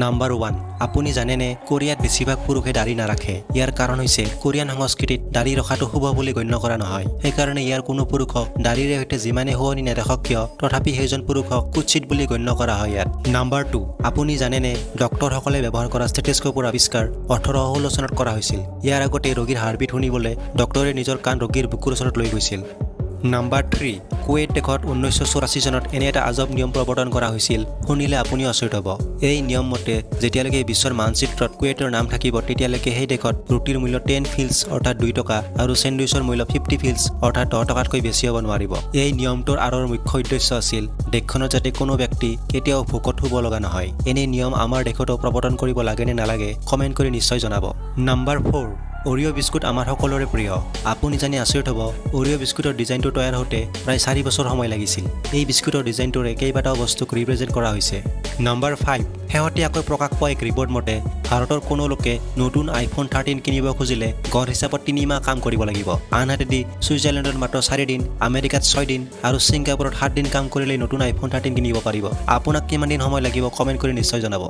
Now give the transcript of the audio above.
Number 1। আপুনি জানেনে, কোৰিয়াত বেছিভাগ পুৰুষে দাড়ি নাৰাখে? ইয়াৰ কাৰণ হৈছে কোৰিয়ান সংস্কৃতিত দাড়ি ৰখাটো শুভ বুলি গণ্য কৰা নহয়। সেইকাৰণে ইয়াৰ কোনো পুৰুষক দাড়িৰে সৈতে যিমানে শুৱনি নেদেখক কিয়, তথাপি সেইজন পুৰুষক কুৎসিত বুলি গণ্য কৰা হয় ইয়াত। নাম্বাৰ 2। আপুনি জানেনে, ডক্তৰসকলে ব্যৱহাৰ কৰা ষ্টেথিস্কোপৰ আৱিষ্কাৰ 1816 চনত কৰা হৈছিল? ইয়াৰ আগতে ৰোগীৰ হাৰ্টবিট শুনিবলৈ ডক্তৰে নিজৰ কাণ ৰোগীৰ বুকুৰ ওচৰত লৈ গৈছিল। নাম্বাৰ 3। কুৱেইট দেশত 1984 চনত এনে এটা আজব নিয়ম প্ৰৱৰ্তন কৰা হৈছিল, শুনিলে আপুনিও আচৰিত হ'ব। এই নিয়ম মতে যেতিয়ালৈকে বিশ্বৰ মানচিত্ৰত কুৱেইটৰ নাম থাকিব, তেতিয়ালৈকে সেই দেশত ৰুটিৰ মূল্য 10 ফিলছ অৰ্থাৎ 2 টকা আৰু চেণ্ডউইচৰ মূল্য 50 ফিলছ অৰ্থাৎ 10 টকাতকৈ বেছি হ'ব নোৱাৰিব। এই নিয়মটোৰ আঁৰৰ মুখ্য উদ্দেশ্য আছিল দেশখনত যাতে কোনো ব্যক্তি কেতিয়াও ভোকত শুব লগা নহয়। এনে নিয়ম আমাৰ দেশতো প্ৰৱৰ্তন কৰিব লাগে নে নালাগে, কমেণ্ট কৰি নিশ্চয় জনাব। নাম্বাৰ 4। অৰিঅ' বিস্কুট আমাৰ সকলোৰে প্ৰিয়। আপুনি জানি আচৰিত হ'ব, অৰিঅ' বিস্কুটৰ ডিজাইনটো তৈয়াৰ হওঁতে প্ৰায় 4 বছৰ সময় লাগিছিল। এই বিস্কুটৰ ডিজাইনটোৰে কেইবাটাও বস্তুক ৰিপ্ৰেজেণ্ট কৰা হৈছে। নাম্বাৰ 5। শেহতীয়াকৈ প্ৰকাশ পোৱা এক ৰিপৰ্ট মতে ভাৰতৰ কোনো লোকে নতুন আইফোন 13 কিনিব খুজিলে গড় হিচাপত 3 মাহ কাম কৰিব লাগিব। আনহাতেদি ছুইজাৰলেণ্ডত মাত্ৰ 4 দিন, আমেৰিকাত 6 দিন আৰু ছিংগাপুৰত 7 দিন কাম কৰিলেই নতুন আইফোন 13 কিনিব পাৰিব। আপোনাক কিমান দিন সময় লাগিব, কমেণ্ট কৰি নিশ্চয় জনাব।